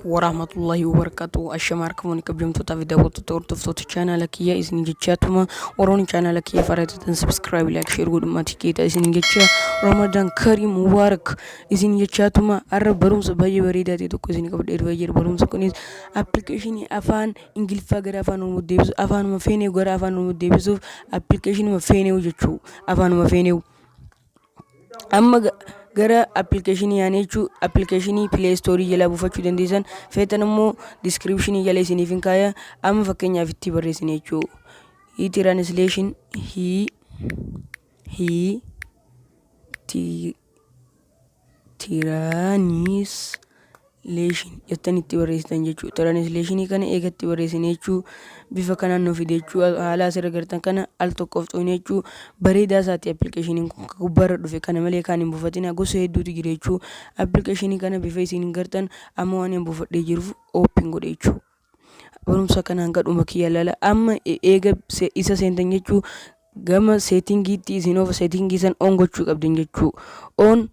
alaikum warahmatullahi wabarakatuh. Ashama harka fuuni kabajamtootaa fi daawwattoota hordoftoota chaanaala kiyya isin jechaatuma warroonni chaanaala kiyya faarratatan subscribe, like, share godhummaati keeta isin jecha Ramadan Karim Mubarak isin jechaatuma har'a barumsa baay'ee bareedaa ta'e tokko isin qabadhee dhufee jira. Barumsa kunis appilikeeshinii afaan Ingiliffaa gara afaan Oromoo deebisu, afaanuma feenee gara afaan Oromoo deebisuuf appilikeeshinuma feenee jechuu afaanuma feenee. Amma gara appilikeeshinii yaane jechuu appilikeeshinii Play Store jalaa buufachuu dandeessan, feetan immoo description jala isiniif hin kaaya. Amma fakkeenyaaf itti barreessine jechuu hi translation, hi hi ti translation jettanii itti barreessitan jechuudha. Translationii kana eega itti barreessine jechuu bifa kanaan nu fide jechuu haala asirra gartan kana al tokkoof xuqne jechuu bareedaa isaati. Appilikeeshiniin kun gubbaarra dhufe kana malee kaan hin buufatina, gosa hedduutu jira jechuu. Appilikeeshinii kana bifa isin hin gartan amma waan hin buufadhee jiruuf open godhe jechuu. Barumsa kana hanga dhuma kiyya lala. Amma eega isa seentan jechuu gama settingiitti isin oofa, settingii san on gochuu qabdan jechuu, on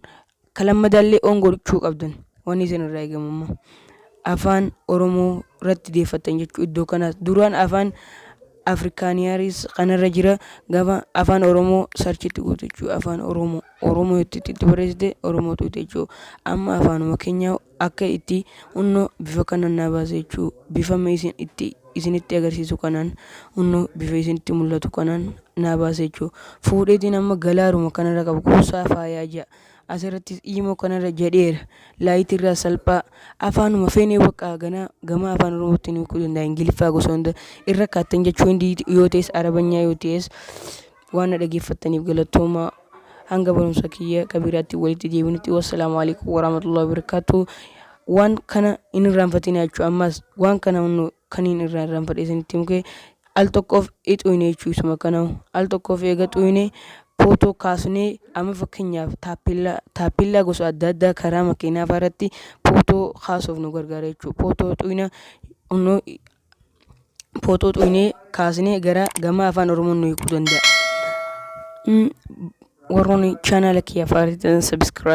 kalammadaallee on gochuu qabdan. Wanni isin irraa eegamu immoo afaan Oromoo irratti deeffattan jechuu. Iddoo kanaas duraan afaan Afrikaaniyaaris kanarra jira, gama afaan Oromoo searchitti gootu jechuu. Afaan Oromoo Oromoo itti itti barreessite Oromoo tuute jechuu. Amma afaanuma keenya akka itti hunnoo bifa kanaan naa baase jechuu, bifa isin itti isinitti agarsiisu kanaan, hunnoo bifa isinitti mul'atu kanaan naa baase jechuu. Fuudheetiin amma galaaruma kanarra qabu kuusaa faayaa ja'a asirrattis iimoo kanarra jedheera laayitirraa salphaa afaanuma feenee bakka ganaa gama afaan Oromootti ni hiikuu danda'a. Ingiliffaa gosa hunda irra kaattan jechuu, Hindii yoo ta'es, Arabanyaa yoo ta'es. Waan na dhageeffattaniif galatoomaa. Hanga barumsa kiyya kabiraatti walitti deebinutti, wassalaamu alaikum warahmatullahi wabarakatuh. Waan kana hin irraanfatinaa jechuu. Ammas waan kana kan hin irraa irraanfadhe isinitti himke al tokkoof ixuyne jechuu. Isuma kana al tokkoof eega xuyne footoo kaasnee, amma fakkeenyaaf taappellaa, taappellaa gosa adda addaa karaa makiinaa fa'aa irratti footoo kaasuuf nu gargaara jechuu. Footoo xuyna, footoo xuynee kaasnee gara gama afaan Oromoon nu hiikuu danda'a. Warroonni chaanaala kiyya fa'aa subscribe